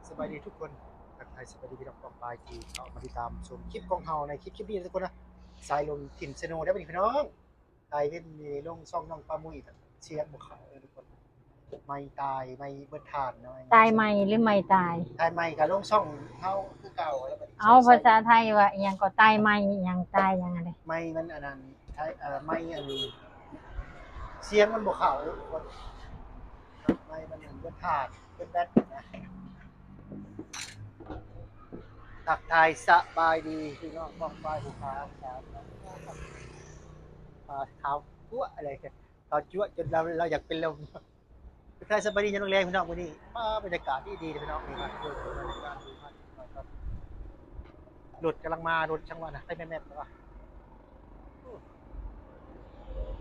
ສະບາຍດີທຸກຄົນ ທັກທາຍສະບາຍດີພີ່ນ້ອງປ້ອງປາຍທີ່ເຂົ້າມາຕິດຕາມຊົມຄລິບຂອງເຮົາໃນຄລິບ ຄລິບນີ້ນະທຸກຄົນນະ. ສາຍລົມຖິ່ນສະໂນເດ້ບັດນີ້ພີ່ນ້ອງ. ສາຍເວັນນີ້ລົງຊ່ອງນ້ອງປາມຸ້ຍ ສຽງບໍ່ເຂົ້າເດີທຸກຄົນ. ໄມຕາຍ ໄມເບິດຖ່ານເນາະ. ຕາຍໄມ ຫຼື ໄມຕາຍ? ຕາຍໄມກໍລົງຊ່ອງເຮົາຄືເກົ່າແລ້ວບັດນີ້. ເອົາ ພາສາໄທວ່າອີ່ຫຍັງກໍ ຕາຍໄມອີ່ຫຍັງ ຕາຍຫຍັງຫັ້ນເດ. ໄມມັນອັນນັ້ນ ໄທ ເອີ ໄມອັນ ສຽງມັນບໍ່ເຂົ້າທຸກຄົນ. ໄມມັນເບິດຖ່ານ ເປັນແບັດນະ. ທັກທາຍສະບາຍດີພີ່ນ້ອງປ້ອງປາຍຜູ້ຂາວຂາວ ຂາວຈັ๊ວະ ຂາວຈັ๊ວະຈົນລາວ ລາວຢາກເປັນລົມ. ທັກທາຍສະບາຍດີຍາມແລງໆ ພີ່ນ້ອງ. ມື້ນີ້ ປ້າ ບັນຍາກາດດີໆ ເດີພີ່ນ້ອງ. ນີ້ວ່າລົດກຳລັງມາ ລົດຈັ່ງຫວະນະ ໄປແມ່ນໆ ແລ້ວວ່າ.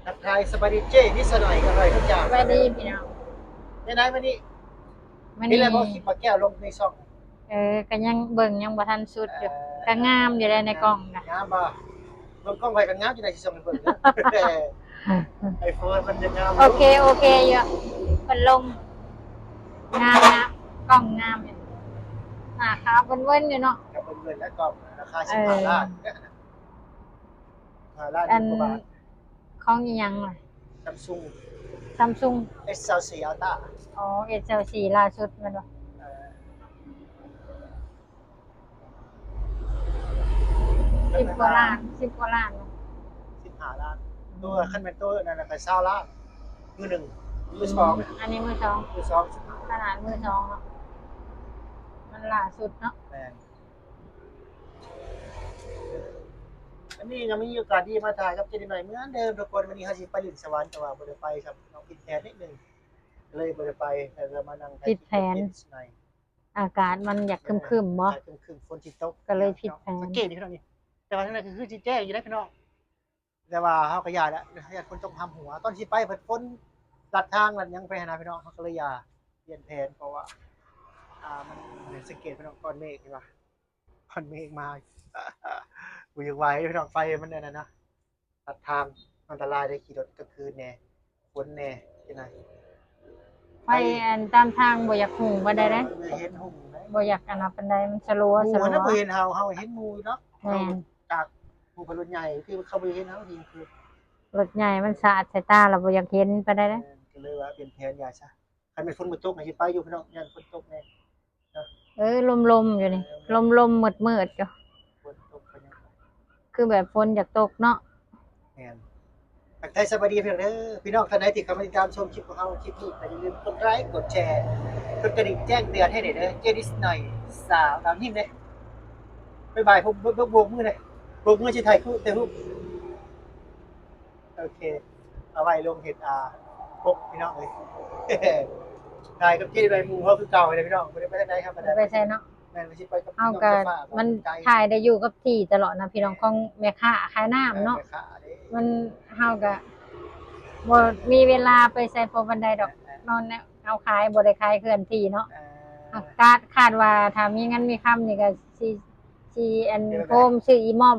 ທັກທາຍສະບາຍດີເຈ້ນິດສະໜ້ອຍ ອະໄລທຸກຢ່າງ. ສະບາຍດີພີ່ນ້ອງ. ເປັນໃດມື້ນີ້? ມື້ນີ້ ເຫັນແລ້ວບໍ່ ຄລິບປາແກ້ວລົງໃນຊ່ອງ? ເອີ ກໍຍັງເບິ່ງ ຍັງບໍ່ທັນສຸດຢູ່. ເອີ ກໍງາມຢູ່ໃດໃນກ້ອງນະ. ງາມບໍ່? ເບິ່ງກ້ອງໄຜກໍງາມຢູ່ໃດ ຊິສົ່ງໃຫ້ເບິ່ງເດີ. ໄອໂຟນມັນຈະງາມ. ໂອເຄ ໂອເຄຢູ່ ເພິ່ນລົງງາມ ງາມ ກ້ອງງາມຢູ່. ໜ້າຂາວເບິ່ນໆ ຢູ່ເນາະ. ຂາວເບິ່ນໆ ແລ້ວກໍລາຄາ ເອີ ສິບຫ້າລ້ານ. ຫ້າລ້ານກວ່າບາດ. ຂອງອີ່ຫຍັງລະ? ຊຳຊຸງ ຊຳຊຸງ ເອັສຊາວສີ່ ອັລຕາ. ອໍ ເອັສຊາວສີ່ ລ່າສຸດແມ່ນບໍ່? ເອີ ສິບກວ່າລ້ານ ສິບກວ່າລ້ານ ສິບຫ້າລ້ານ. ໂຕ ຄັນແມ່ນໂຕນັ້ນນະກໍຊາວລ້ານ ມືໜຶ່ງ ມືສອງ. ອັນນີ້ມືສອງ ມືສອງ ຂະໜາດມືສອງເນາະ ມັນລ່າສຸດເນາະ. ແມ່ນ. ອັນນີ້ກໍມີໂອກາດດີມາຖ່າຍກັບເຈດີໜ້ອຍເໝືອນເດີມທຸກຄົນ. ມື້ນີ້ເຮົາຊິໄປຫຼິ້ນສະຫວັນ ແຕ່ວ່າບໍ່ໄດ້ໄປຊ້ຳ ຕ້ອງຜິດແຜນນິດໜຶ່ງ ເລີຍບໍ່ໄດ້ໄປ. ແຕ່ວ່າມານັ່ງຖ່າຍຄລິບກັບເຈດີໜ້ອຍ. ອາກາດມັນຢາກຄຶ້ມໆ ບໍ່? ອາກາດຄຶ້ມໆ ຝົນຊິຕົກ ກໍເລີຍຜິດແຜນ. ສັງເກດນີ້ພີ່ນ້ອງນີ້ ແຕ່ວ່າທາງໃນກໍຄືຊິແຈ້ງຢູ່ເດ້ພີ່ນ້ອງ. ແຕ່ວ່າເຮົາກໍຢ້ານແຫຼະ ຢ້ານຝົນຕົກຫາມຫົວ. ຕອນຊິໄປພັດຝົນລັດທາງລັດຫຍັງໄປຫັ້ນນະພີ່ນ້ອງ. ເຮົາກໍເລີຍຢ່າປ່ຽນແຜນ ເພາະວ່າ ອ່າ ມັນ ສັງເກດພີ່ນ້ອງ ກ້ອນເມກເຫັນບໍ່? ກ້ອນເມກມາ ບໍ່ຢາກໄຫວເດ້ພີ່ນ້ອງ. ໄຟມັນອັນນັ້ນນະ ລັດທາງ ອັນຕະລາຍເດ້. ຂີ່ລົດກາງຄືນແດ່ ຝົນແດ່ ເປັນໄງ ໄຟອັນຕາມທາງບໍ່ຢາກຮຸ່ງປານໃດເດ້. ເອີ ບໍ່ເຫັນຮຸ່ງເດ້ ບໍ່ຢາກອັນນັ້ນປານໃດ ມັນສະຫຼົວ ໝູ່ ສະຫຼົວ ບໍ່ເຫັນເຮົາ ເຮົາເຫັນໝູ່ເນາະ. ແມ່ນ. ຈາກໝູ່ເຂົາລົດໃຫຍ່ ຄືເຂົາບໍ່ເຫັນເຮົາ ທີ່ຄືລົດໃຫຍ່ມັນສາດສາຍຕາ ລະບໍ່ຢາກເຫັນປານໃດເດ້. ແມ່ນ ກໍເລີຍວ່າປ່ຽນແຜນຢ່າຊະ. ຄັນແມ່ນຝົນບໍ່ຕົກກໍຊິໄປຢູ່ພີ່ນ້ອງ ຢ້ານຝົນຕົກແດ່. ເອີ ລົມໆ ຢູ່ນີ້ ເອີ ລົມໆ ມືດໆ ຢູ່ ຝົນຕົກກໍຍັງ ຄືແບບຝົນຢາກຕົກເນາະ. ແມ່ນ. ທັກທາຍສະບາຍດີພີ່ນ້ອງເດີ. ພີ່ນ້ອງທ່ານໃດທີ່ເຂົ້າມາຕິດຕາມຊົມຄລິບຂອງເຮົາ ຄລິບນີ້ ກໍຢ່າລືມກົດໄລ ກົດແຊ ກົດກະດິ່ງແຈ້ງເຕືອນໃຫ້ແດ່ເດີ. ເຈດີໜ້ອຍ ສາວດາວຍິ້ມເດ້. ບາຍບາຍ ໂບກ ໂບກ ໂບກມືເດ້. ໂບກມືຊິຖ່າຍຮູບ ແຕ່ຮູບ ໂອເຄ ເອົາໄວ້ລົງເຮັດ ອ່າ ປົກພີ່ນ້ອງເອີຍ. ຖ່າຍກັບເຈ້ດ້ວຍໝູ່ເຮົາຄືເກົ່າເດ້ພີ່ນ້ອງ ບໍ່ໄດ້ໄປທາງໃດ ເຮົາກໍໄດ້ ບໍ່ໄປໃສເນາະ. ແມ່ນ ວ່າຊິໄປກັບ ເຮົາກໍ ນ້ອງໂຊຟາ ມັນ ໄກ ຖ່າຍໄດ້ຢູ່ກັບທີ່ຕະຫຼອດນະພີ່ນ້ອງ. ຂອງແມ່ຄ້າຂາຍນ້ຳເນາະ ເອີ ແມ່ຄ້າເດ້ ມັນ ເຮົາກໍບໍ່ມີເວລາໄປໃສພໍປານໃດດອກ. ແມ່ນໆ ເນາະ ແນວເຮົາຂາຍ ບໍ່ໄດ້ຂາຍເຄື່ອນທີ່ເນາະ. ເອີ ຫາກກາດ ຄາດວ່າຖ້າມີເງິນມີຄຳນີ້ກໍຊິ ຊິອັນ ໂຮມຊື້ອີ່ໝ້ອມ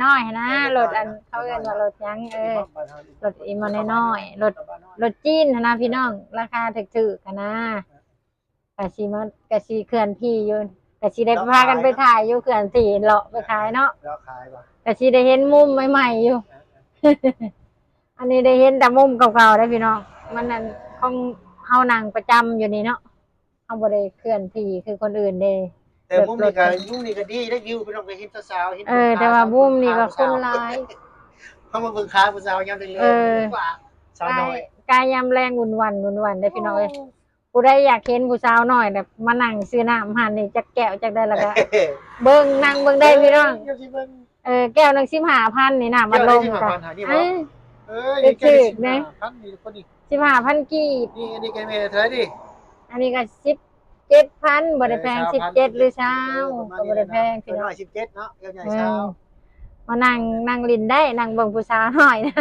ນ້ອຍໆ ຫັ້ນນະ. ເອີ ລົດອັນ ເຂົາເອີ້ນວ່າລົດຫຍັງ ເອີ ອີ່ໝ້ອມບ້ານເຮົານີ້ ລົດອີ່ໝ້ອມນ້ອຍໆ ລົດ ລົດຈີນຫັ້ນນະພີ່ນ້ອງ ລາຄາຖືກໆ ຫັ້ນນະ. ກະຊິມາ ກະຊິເຄື່ອນທີ່ຢູ່ ກະຊິໄດ້ພາກັນໄປຖ່າຍຢູ່ເຄື່ອນທີ່ ເລາະໄປຂາຍເນາະ ເລາະຂາຍບໍ່ ກະຊິໄດ້ເຫັນມຸມໃໝ່ໆ ຢູ່. ເອີ ອັນນີ້ໄດ້ເຫັນແຕ່ມຸມເກົ່າໆ ເດ້ພີ່ນ້ອງ. ມັນອັນ ຂອງເຮົານັ່ງປະຈຳຢູ່ນີ້ເນາະ. ເຮົາບໍ່ໄດ້ເຄື່ອນທີ່ຄືຄົນອື່ນເດ້. ແຕ່ມຸມນີ້ກໍ ແບບລົດ ມຸມນີ້ກໍດີໄດ້ວິວ ພີ່ນ້ອງກໍເຫັນສາວໆ ເຫັນ ເອີ ຄົນຂາ ແຕ່ວ່າມຸມນີ້ກໍຄົນຫຼາຍ. ເຮົາມາເບິ່ງຂາຜູ້ສາວຍາມແລງໆ ເອີ ວ່າສາວນ້ອຍ ກາຍ ກາຍຍາມແລງວຸ້ນວັນ ວຸ້ນວັນເດ້ພີ່ນ້ອງເອີຍ. ໂອ້ ຜູ້ໃດຢາກເຫັນຜູ້ສາວນ້ອຍແບບມານັ່ງຊື້ນ້ຳຫັ້ນນີ້ ຈັກແກ້ວຈັກໃດ ແລ້ວກໍເບິ່ງ ນັ່ງເບິ່ງໄດ້ພີ່ນ້ອງ. ເອີ ເອີ ແກ້ວໜຶ່ງສິບຫ້າພັນນີ້ ນ້ຳອັດລົມ ສິບຫ້າພັນ ກະ ເອີ ຖືກໆ ນີ້ ສິບຫ້າພັນ ນີ້ຄົນນີ້ ສິບຫ້າພັນກີບ. ນີ້ ອັນນີ້ກໍແມ່ນເທົ່າໃດນີ້? ອັນນີ້ກໍສິບເຈັດພັນ ບໍ່ໄດ້ແພງ ເອີ ຊາວພັນ ສິບເຈັດ ຫຼື ຊາວ ເອີ ປະມານນີ້ແຫຼະເນາະ ສິບເຈັດເນາະ ເຈົ້າໃຫຍ່ຊາວ. ມານັ່ງ ນັ່ງຫຼິ້ນໄດ້ ນັ່ງເບິ່ງຜູ້ສາວນ້ອຍນະ.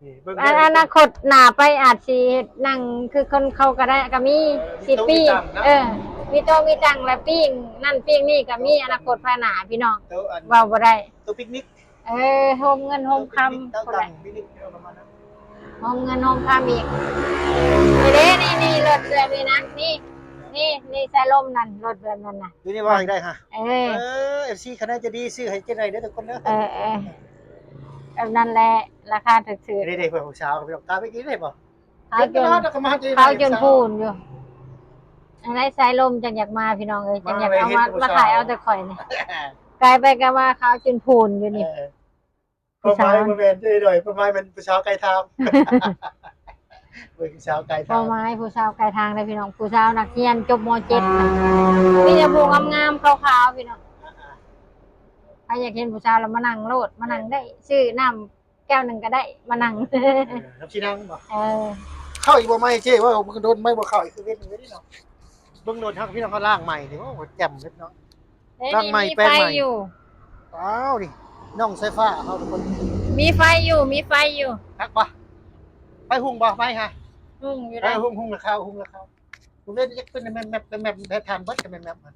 ນີ້ເບິ່ງ ອະ ອະນາຄົດໜ້າໄປອາດຊິເຮັດນັ່ງຄືຄົນເຂົາກໍໄດ້ ກໍມີ ເອີ ຊິປີ້ງ ມີໂຕະມີຕັ່ງເນາະ ເອີ ມີໂຕະມີຕັ່ງ ແລະ ປີ້ງນັ້ນປີ້ງນີ້ກໍມີ ອະນາຄົດພາຍໜ້າພີ່ນ້ອງ ໂຕະອັນ ເວົ້າບໍ່ໄດ້ ໂຕະປິກນິກ. ເອີ ໂຮມເງິນໂຮມຄຳ ໂຕະປິກນິກ ເຕົາຕັ່ງປິກນິກ ປະມານນັ້ນ ໂຮມເງິນໂຮມຄຳອີກ. ນີ້ເດ້ ນີ້ ນີ້ ລົດເອື້ອຍນີ້ນະ ນີ້ ນີ້ ນີ້ ສາຍລົມນັ້ນ ລົດແບບນັ້ນນະ ຢູ່ໃນວ່າງໄດ້ຮະ ເອີ ເອີ ເອັຟຊີ ຄະແນນຈະດີ ຊື້ໃຫ້ເຈ້ໜ້ອຍເດີທຸກຄົນເດີ ເອີ ເອີ ແບບນັ້ນແຫຼະ ລາຄາຖືກໆ ນີ້ເດ້ ເພື່ອນຜູ້ສາວ ພີ່ນ້ອງ ຕາມໄປກິນໄດ້ບໍ່? ຂາວຈົນ ເຫັນຕະຫຼອດ ແລ້ວກໍມາຫາເຈ້ໜ້ອຍ ຂາວຈົນພູນຢູ່ ອັນໃດສາຍລົມຈັ່ງຢາກມາ ພີ່ນ້ອງເອີຍ ຈັ່ງຢາກເອົາມາ ມາຖ່າຍເອົາແຕ່ຂ້ອຍນີ້ ກາຍໄປກາຍມາຂາວຈົນພູນຢູ່ນີ້ ເອີ ຄວາມໝາຍບໍ່ແມ່ນເຈ້ໜ້ອຍ ຄວາມໝາຍແມ່ນຜູ້ສາວໄກທາງ ເບິ່ງຜູ້ສາວໄກທາງ ຄວາມໝາຍຜູ້ສາວໄກທາງເດີພີ່ນ້ອງ ຜູ້ສາວນັກຮຽນຈົບ ມ.ເຈັດ ມີແຕ່ຜູ້ງາມໆຂາວໆ ພີ່ນ້ອງ ໃຜຢາກເຫັນຜູ້ສາວລະມານັ່ງໂລດ ມານັ່ງໄດ້ ຊື້ນ້ຳແກ້ວໜຶ່ງກໍໄດ້ ມານັ່ງ ເອີ ນ້ຳຊີນັ່ງບໍ່? ເອີ ເຂົ້າອີກບໍ່? ໄມ້ເຈ້ ວ່າມັນໂດນໄມ້ບໍ່ເຂົ້າອີກ ຄືເວັນຢູ່ເດ້ເນາະ ເບິ່ງໂດນທັກ ພີ່ນ້ອງ ເຂົາລ້າງໃໝ່ນີ້ ໂອ້ ແຈ່ມເລີຍເນາະ ນີ້ ລ້າງໃໝ່ ມີໄຟ ແປງໃໝ່ ຢູ່ ວ້າວ ນີ້ ນ້ອງສາຍຟ້າເຮົາທຸກຄົນ ມີໄຟຢູ່ ມີໄຟຢູ່ ຄັກບໍ່? ໄຟຮຸ່ງບໍ່? ໄຟຫາ ຮຸ່ງຢູ່ ໄຟ ໄດ້ ຮຸ່ງ ຮຸ່ງລະເຂົ້າ ຮຸ່ງລະເຂົ້າ ເວັນຢາກເປັນແມບໆ ແບບ ແບບ ແບບ ແບບ ແບບ ແບບ ແບບ ແບບ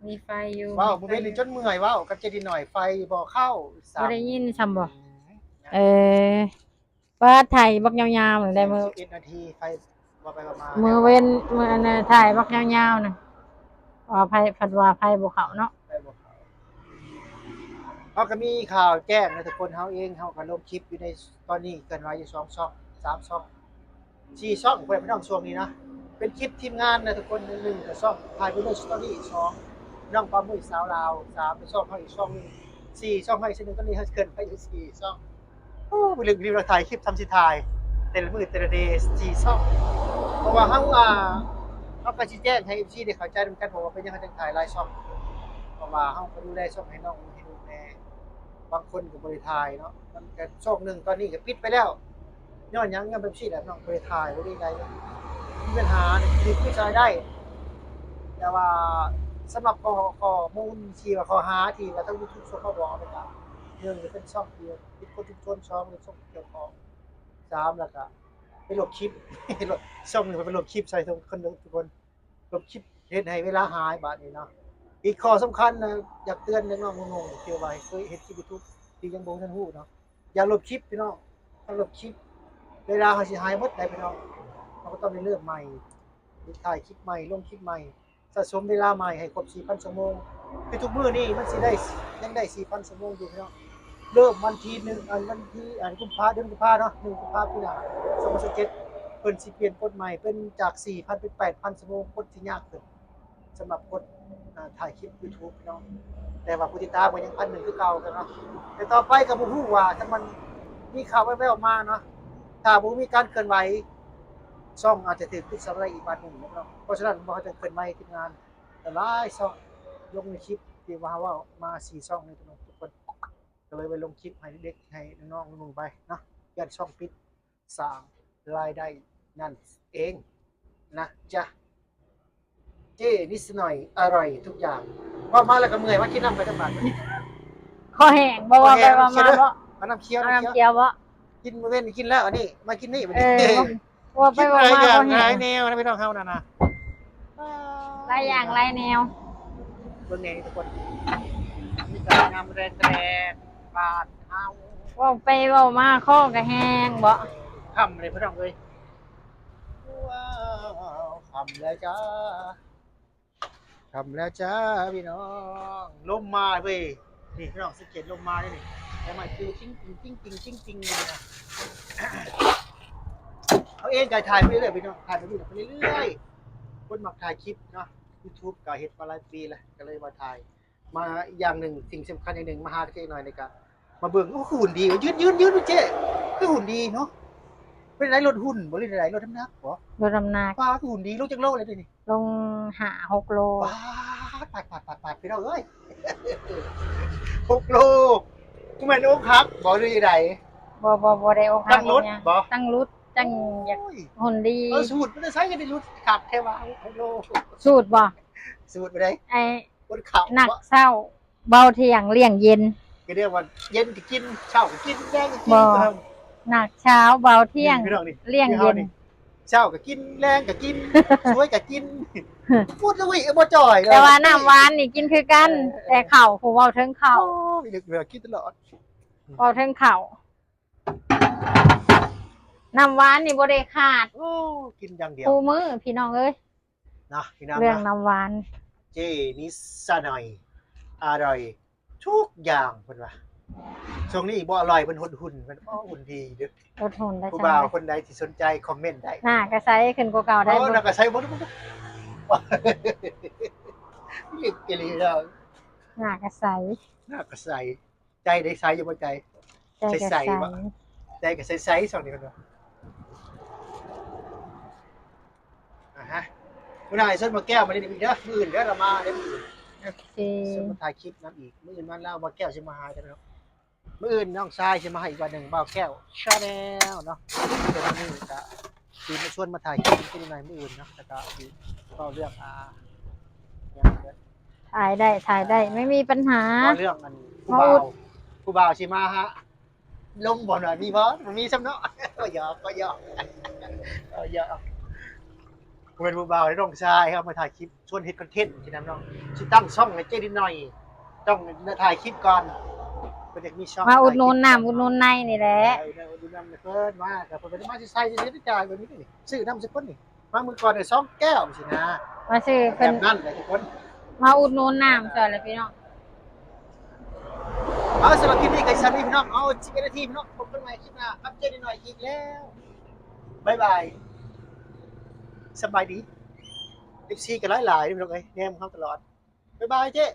ມີໄຟຢູ່ ວ້າວ ມື້ເວັນນີ້ຈົນເມື່ອຍ ເວົ້າກັບເຈ້ໜ້ອຍ ໄຟບໍ່ເຂົ້າ ບໍ່ໄດ້ຍິນຊ້ຳບໍ່? ອືມ ເອີ ປາດ ໄຖບັກຍາວໆ ໄດ້ມື້ ສິບເອັດນາທີ ໄຟ ວ່າໄປວ່າມາ ມື້ເວັນ ມື້ອັນນະ ໄຖບັກຍາວໆ ນະ ວ່າໄຟ ພັດວ່າໄຟບໍ່ເຂົ້າເນາະ ໄຟບໍ່ເຂົ້າ ເຮົາກໍມີຂ່າວແຈ້ງນະທຸກຄົນ ເຮົາເອງ ເຮົາກໍລົງຄລິບຢູ່ໃນ ຕອນນີ້ເຄື່ອນໄຫວຢູ່ສອງຊ່ອງ ສາມຊ່ອງ ສີ່ຊ່ອງ ເພື່ອນພີ່ນ້ອງ ຊ່ວງນີ້ນະ ເປັນຄລິບທີມງານນະທຸກຄົນ ໜຶ່ງກໍຊ່ອງ Thai Vlog Story ສອງ ນ້ອງປາມຸ້ຍສາວລາວ ສາມ ຊ່ອງເຮົາອີກຊ່ອງໜຶ່ງ ສີ່ ຊ່ອງເຮົາອີກຊ່ອງໜຶ່ງ ຕອນນີ້ເຮົາເຄື່ອນໄຫວຢູ່ສີ່ຊ່ອງ ໂອ້ ໄປເລື່ອງນີ້ ເຮົາຖ່າຍຄລິບຊ່ຳຊິຖ່າຍ ແຕ່ລະມື້ແຕ່ລະເດ ສີ່ຊ່ອງ ເພາະວ່າເຮົາ ອ່າ ເຮົາກໍຊິແຈ້ງໃຫ້ເອັຟຊີໄດ້ເຂົ້າໃຈນຳກັນ ເພາະວ່າເປັນຫຍັງເຮົາຈຶ່ງຖ່າຍຫຼາຍຊ່ອງ ເພາະວ່າເຮົາກໍດູແລຊ່ອງໃຫ້ນ້ອງໃຫ້ລູກແດ່ ບາງຄົນກໍບໍ່ໄດ້ຖ່າຍເນາະ ມັນກໍຊ່ອງໜຶ່ງຕອນນີ້ກໍປິດໄປແລ້ວ ຍ້ອນຫຍັງ? ຍ້ອນແບບຊີ້ແຫຼະ ນ້ອງບໍ່ໄດ້ຖ່າຍ ບໍ່ໄດ້ໃດ ມີບັນຫາ ຄື ຄືຊ່ອຍໄດ້ ແຕ່ວ່າສຳລັບຂໍ້ ຂໍ້ມູນທີ່ວ່າ ຂໍ້ຫາທີ່ວ່າທາງຢູທູບສົ່ງມາບອກ ແລ້ວກໍ ໜຶ່ງ ເປັນຊ່ອງທີ່ ຜິດກົດຊຸມຊົນ ສອງ ເປັນຊ່ອງທີ່ກ່ຽວຂ້ອງ ສາມ ແລ້ວກະໄປລົບຄລິບ ລົບ ຊ່ອງໜຶ່ງໄປລົບຄລິບໃສ່ທຸກຄົນ ທຸກຄົນ ລົບຄລິບເຮັດໃຫ້ເວລາຫາຍບາດນີ້ເນາະ. ອີກຂໍ້ສຳຄັນນະ ຢາກເຕືອນເດັກນ້ອຍໜຸ່ມໆ ທີ່ວ່າເຄີຍເຮັດຄລິບຢູທູບ ທີ່ຍັງບໍ່ທັນຮູ້ເນາະ ຢ່າລົບຄລິບພີ່ນ້ອງ ຖ້າລົບຄລິບ ເວລາເຮົາຊິຫາຍໝົດໄດ໋ພີ່ນ້ອງ ເຮົາກໍຕ້ອງໄດ້ເລີ່ມໃໝ່ ຖ່າຍຄລິບໃໝ່ ລົງຄລິບໃໝ່ ສະສົມເວລາໃໝ່ໃຫ້ຄົບສີ່ພັນຊົ່ວໂມງ ຄືທຸກມື້ນີ້ມັນຊິໄດ້ ຍັງໄດ້ສີ່ພັນຊົ່ວໂມງຢູ່ພີ່ນ້ອງ. ເລີ່ມວັນທີໜຶ່ງ ອັນ ວັນທີ ອັນ ກຸມພາ ເດືອນກຸມພາເນາະ ໜຶ່ງ ກຸມພາ ປີໜ້າ ສອງພັນຊາວເຈັດ ເພິ່ນຊິປ່ຽນກົດໃໝ່ເປັນຈາກສີ່ພັນເປັນແປດພັນຊົ່ວໂມງ ກົດຊິຍາກຂຶ້ນ ສຳລັບກົດ ອ່າ ຖ່າຍຄລິບຢູທູບພີ່ນ້ອງ ແຕ່ວ່າຜູ້ຕິດຕາມກໍຍັງພັນໜຶ່ງຄືເກົ່າເນາະ. ແຕ່ຕໍ່ໄປກໍບໍ່ຮູ້ວ່າ ຖ້າມັນມີຂ່າວແວ່ວໆມາເນາະ ຖ້າບໍ່ມີການເຄື່ອນໄຫວ ຊ່ອງອາດຈະຖືກປິດສະໄລອີກບາດໜຶ່ງເນາະ. ເພາະສະນັ້ນ ເຮົາຈະເຄື່ອນໄຫວທີມງານຫຼາຍໆຊ່ອງ ລົງໃນຄລິບທີ່ວ່າເຮົາເວົ້າມາສີ່ຊ່ອງນີ້ພີ່ນ້ອງທຸກຄົນ ກໍເລີຍໄປລົງຄລິບໃຫ້ເດັກໃຫ້ນ້ອງໆເບິ່ງໄປເນາະ ຢ້ານຊ່ອງປິດ ສ້າງລາຍໄດ້ນັ້ນເອງນະຈ໊ະ. ເຈ້ນິດສະໜ້ອຍ ອະຮ່ອຍທຸກຢ່າງ ເວົ້າມາແລ້ວກໍເມື່ອຍ ມາກິນນ້ຳໄປຈັກບາດ ຄໍແຫ້ງ ບໍ່ເວົ້າໄປເວົ້າມາເນາະ ເອົານ້ຳຂຽວ ເອົານ້ຳຂຽວບໍ່? ກິນມື້ເວັນກິນແລ້ວ ອັນນີ້ມາກິນນີ້ບັດນີ້ ເອີ ເວົ້າໄປເວົ້າມາ ກິນຫຼາຍຢ່າງ ບໍ່ແຫ້ງ ຫຼາຍແນວນະພີ່ນ້ອງເຮົານັ້ນນະ ຫຼາຍຢ່າງຫຼາຍແນວ ເບິ່ງແດ່ນີ້ທຸກຄົນ ບັນຍາກາດຍາມແລງໆ ບ້ານເຮົາ ເວົ້າໄປເວົ້າມາຄໍກໍແຫ້ງເບາະ ຄ່ຳເລີຍພີ່ນ້ອງເອີຍ ວ້າວ ຄ່ຳແລ້ວຈ້າ ຄ່ຳແລ້ວຈ້າພີ່ນ້ອງ ລົມມາເວີຍ ນີ້ພີ່ນ້ອງສັງເກດລົມມາເດ້ນີ້ ໃບໄມ້ປິວຈິງຕິງ ຈິງຕິງ ຈິງຕິງຢູ່ນີ້ນະ ເຮົາເອງກໍຖ່າຍໄປເລື້ອຍພີ່ນ້ອງ ຖ່າຍໄປເລື້ອຍ ໄປເລື້ອຍ ຄົນມັກຖ່າຍຄລິບເນາະ ຢູທູບກໍເຮັດມາຫຼາຍປີແລ້ວ ກໍເລີຍວ່າຖ່າຍ ມາອີກຢ່າງໜຶ່ງ ສິ່ງສຳຄັນຢ່າງໜຶ່ງ ມາຫາເຈ້ໜ້ອຍນີ້ກະມາເບິ່ງ ໂອ້ ຄືຫຸ່ນດີ ຢືນ ຢືນ ຢືນເຈ້ ຄືຫຸ່ນດີເນາະ ເປັນໃດ ລົດຫຸ່ນບໍ່ ຫຼືໃດ ລົດນ້ຳໜັກບໍ່? ລົດນ້ຳໜັກ ປ້າ ຄືຫຸ່ນດີ ລົງຈັກໂລແລ້ວດຽວນີ້? ລົງຫ້າຫົກໂລ ປາດ ປາດ ປາດ ປາດ ພີ່ນ້ອງເອີຍ ຫົກໂລ ບໍ່ແມ່ນອົກຫັກບໍ່ ຫຼືຈັ່ງໃດ? ບໍ່ ບໍ່ ບໍ່ໄດ້ອົກຫັກ ຕັ້ງຫຼຸດບໍ່? ຕັ້ງຫຼຸດ ຈັ່ງຢາກຫຸ່ນດີ ເອີ ສູດມາແຕ່ໃສ ຄືໄດ້ຫຼຸດຄັກແທ້ວ່າ ຫົກໂລ ສູດບໍ່? ສູດບໍ່ໄດ້ ໄອ້ ອົດເຂົ້າ ໜັກເຊົ້າ ເບົາທ່ຽງ ລ້ຽງເຢັນ ກໍເອີ້ນວ່າເຢັນກໍກິນ ເຊົ້າກໍກິນ ແລງກໍກິນ ບໍ່ ໜັກເຊົ້າ ເບົາທ່ຽງ ນີ້ພີ່ນ້ອງນີ້ ລ້ຽງເຢັນ ເຊົ້າກໍກິນ ແລງກໍກິນ ສວຍກໍກິນ ໝົດແລ້ວເວີຍ ບໍ່ຈ່ອຍ ແຕ່ວ່ານ້ຳຫວານນີ້ກິນຄືກັນ ເອີ ແຕ່ເຂົ້າ ຜູ້ເວົ້າເຖິງເຂົ້າ ໂອ້ຍ ເຫຼືອ ກິນຕະຫຼອດ ເວົ້າເຖິງເຂົ້າ ນ້ຳຫວານນີ້ບໍ່ໄດ້ຂາດ ໂອ້ ກິນຢ່າງດຽວ ຄູ່ມື້ພີ່ນ້ອງເອີຍ ເນາະ ພີ່ນ້ອງ ເລື່ອງ ເນາະ ນ້ຳຫວານ ເຈນິດສະໜ່ອຍ ອະຮ່ອຍທຸກຢ່າງ ເພິ່ນວ່າ. ຊ່ວງນີ້ບໍ່ອະຮ່ອຍ ເພິ່ນຫົດຫຸ່ນ ເພິ່ນ ໂອ້ ຫຸ່ນດີເດີ້ ຫົດຫຸ່ນໄດ້ ຜູ້ບ່າວຄົນໃດທີ່ສົນໃຈຄອມເມັນໄດ້. ໜ້າກະໃສຂຶ້ນກວ່າເກົ່າໄດ້. ໂອ້ ບໍ່ ໜ້າກະໃສບໍ່ ບໍ່ ບໍ່ ລິບອີ່ຫຼີເນາະ. ໜ້າກະໃສ ໜ້າກະໃສ. ໃຈໄດ້ໃສຢູ່ບໍ່ໃຈ? ໃຈກະໃສ ໃສໆ ໃສ ບໍ່? ໃຈກະໃສໆ ຊ່ວງນີ້ເພິ່ນວ່າ. ອາຮະ ມື້ໜ້າຊິຊົນບ່າວແກ້ວມາຫຼິ້ນນຳອີກເດີ້ ມື້ອື່ນເດີ້ ລາວມາເດີ້ມື້ອື່ນ. ໂອເຄ ຊົນມາຖ່າຍຄລິບນຳອີກ ມື້ອື່ນມາລາວ ບ່າວແກ້ວຊິມາຫາເຈົ້າເນາະ. ມື້ອື່ນນ້ອງຊາຍຊິມາຫາອີກວັນໜຶ່ງ ບ່າວແກ້ວ Channel ເນາະ. ເປັນມື້ນີ້ກະຊິມາຊວນມາຖ່າຍຄລິບກັນອີກໜ້ອຍມື້ອື່ນເນາະ ແລ້ວກະຊິເວົ້າເລື່ອງ ອ່າ ຫຍັງ ຖ່າຍໄດ້ ຖ່າຍໄດ້ ໄມ່ມີບັນຫາ. ເວົ້າເລື່ອງອັນ ຜູ້ບ່າວ ຜູ້ບ່າວຊິມາຫາ ລົມບໍ່ ມີບໍ່ ບໍ່ມີຊ້ຳເນາະ. ກໍຢອກ ກໍຢອກ ກໍຢອກ ບໍ່ແມ່ນຜູ້ບ່າວເດ້ ນ້ອງຊາຍເຮົາມາຖ່າຍຄລິບ ຊວນເຮັດຄອນເທັນຊີ້ນະນ້ອງ. ຊິຕັ້ງຊ່ອງໃຫ້ເຈ້ນິດໜ່ອຍ ຕ້ອງຖ່າຍຄລິບກ່ອນ ເພິ່ນຢາກມີຊ່ອງ ມາອຸດໜູນນ້ຳອຸດໜູນໃນນີ້ແຫຼະ. ເອີ ອຸດໜູນນ້ຳເພິ່ນມາ ກໍເພິ່ນມາຊິໃສ່ຊິຈ່າຍແບບນີ້ນີ້ ຊື້ນ້ຳໃສ່ເພິ່ນນີ້ ມາມື້ກ່ອນໄດ້ສອງແກ້ວຊີ້ນະ. ມາຊື້ເພິ່ນ ແບບນັ້ນແຫຼະທຸກຄົນ ມາອຸດໜູນນ້ຳຊ່ອຍແຫຼະພີ່ນ້ອງ. ເອົາ ສຳລັບຄລິບນີ້ກໍສ່ຳນີ້ພີ່ນ້ອງ. ເອົາ ສິບເອັດນາທີພີ່ນ້ອງ ພົບກັນໃໝ່ຄລິບໜ້າກັບເຈ້ນິດໜ່ອຍອີກແລ້ວ. ບາຍບາຍ ສະບາຍດີ ເອັຟຊີ ກໍຫຼາຍໆ ພີ່ນ້ອງເອີຍ ແນມເຮົາຕະຫຼອດ. ບາຍບາຍເຈ້.